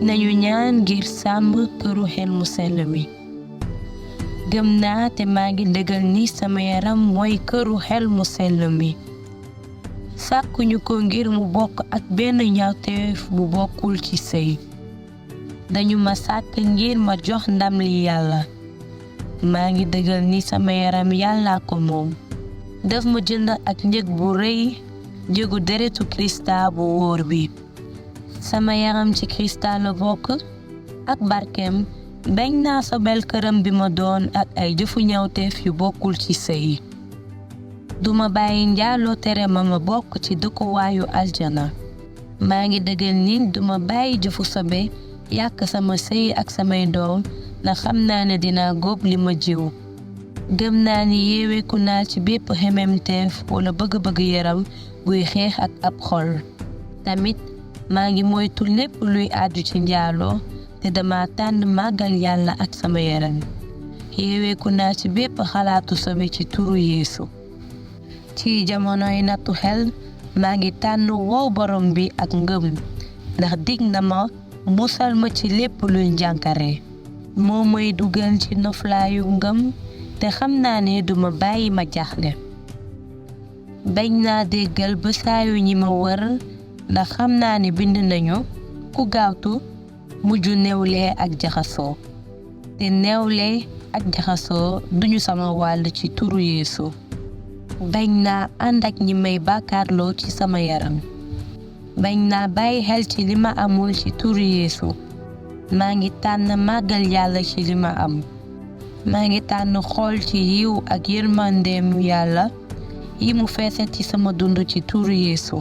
nañu ñaan ngir sàmm këru xel mu sell mi. gëm naa te maa ngi dëggal ni sama yaram mooy këru xel mu sell mi. sàkkuñu ko ngir mu bokk ak benn ñaawteef bu bokkul ci sëy. dañu ma sàkk ngir ma jox ndam li yàlla. maa ngi dëggal ni sama yaram yàllaa ko moom. daf ma jënd ak njëg bu rëy, njëgu deretu Krista bu wóor bi. sama yaram ci Krista la bokk. ak barkeem bañ naa sobel këram bi ma doon ak ay jëfu ñaawteef yu bokkul ci sëy. duma bàyyi njaaloo tere ma bokk ci dëkkuwaayu aljana. maa ngi dëggal ni duma bàyyi jëfu sobe yàq sama sëy ak samay doom ndax xam naa ne dinaa góob li ma jiw. gëm naa ni yeeweeku naa ci bépp xememteef wala bëgg-bëgg yaram buy xeex ak ab xol. tamit maa ngi moytu lépp luy àddu ci njaaloo te dama tànn màggal yàlla ak sama yaram. yeeweeku naa ci bépp xalaatu sobe ci turu Yeesu. ci jamonoy nattu xel maa ngi tànn wow borom bi ak ngëm ndax dig na ma musal ma ci lépp luy njànkare. moo may dugal ci noflaayu ngëm te xam naa ne duma bàyyi ma jaxle. bañ naa déggal ba saayu ñi ma wër ndax xam naa ne bind nañu ku gaawtu mujj newle ak jaxasoo. te newle ak jaxasoo duñu sama wàll ci turu Yeesu. bañ naa ànd ak ñi may bàkkaarloo ci sama yaram. bañ naa bàyyi xel ci li ma amul ci turu Yeesu. maa ngi tànn màggal yàlla ci li ma am. maa ngi tànn xool ci yiw ak yërmandeem yàlla yi mu feese ci sama dund ci turu Yeesu.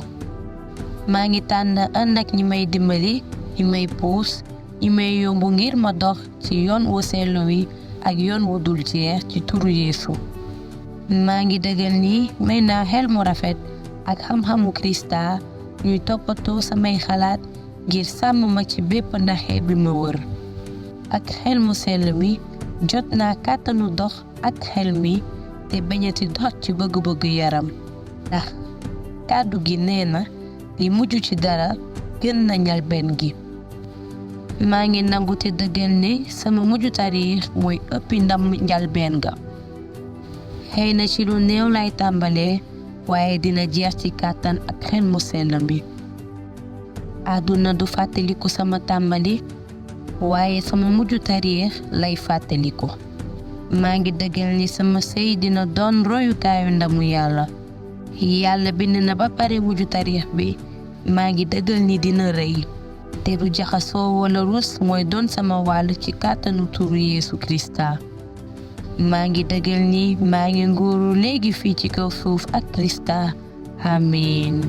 maa ngi tànn ànd ak ñi may dimbali, ñi may puus, ñi may yóbbu ngir ma dox ci yoon wu sell wi ak yoon wu dul jeex ci turu Yeesu. maa ngi dëggal ni may naa xel mu rafet ak xam-xamu Krista ñuy toppatoo samay xalaat ngir sàmm ma ci bépp ndaxe bi ma wër. ak xel mu sell mi jot naa kàttanu dox ak xel mi te bañati dox ci bëgg-bëgg yaram ndax kàddu gi nee na li mujj ci dara gën na njalbeen gi. maa ngi nangu te dëggal ne sama mujj tariix mooy ëppi ndam njalbeen ga. xëy na ci lu néew lay tàmbalee waaye dina jeex ci kàttan ak xel mu sell mi. àdduna du fàttaliku sama tàmbali waaye sama mujj tariix lay fàttaliku. maa ngi dëggal ni sama sëy dina doon royukaayu ndamu yàlla. yàlla bind na ba pare mujj tariix bi. maa ngi dëggal ni dina rëy te du jaxasoo wala rus mooy doon sama wàll ci kàttanu turu Yeesu Krista. maa ngi dëggal ni maa ngi nguuru léegi fii ci kaw suuf ak Krista. amiin.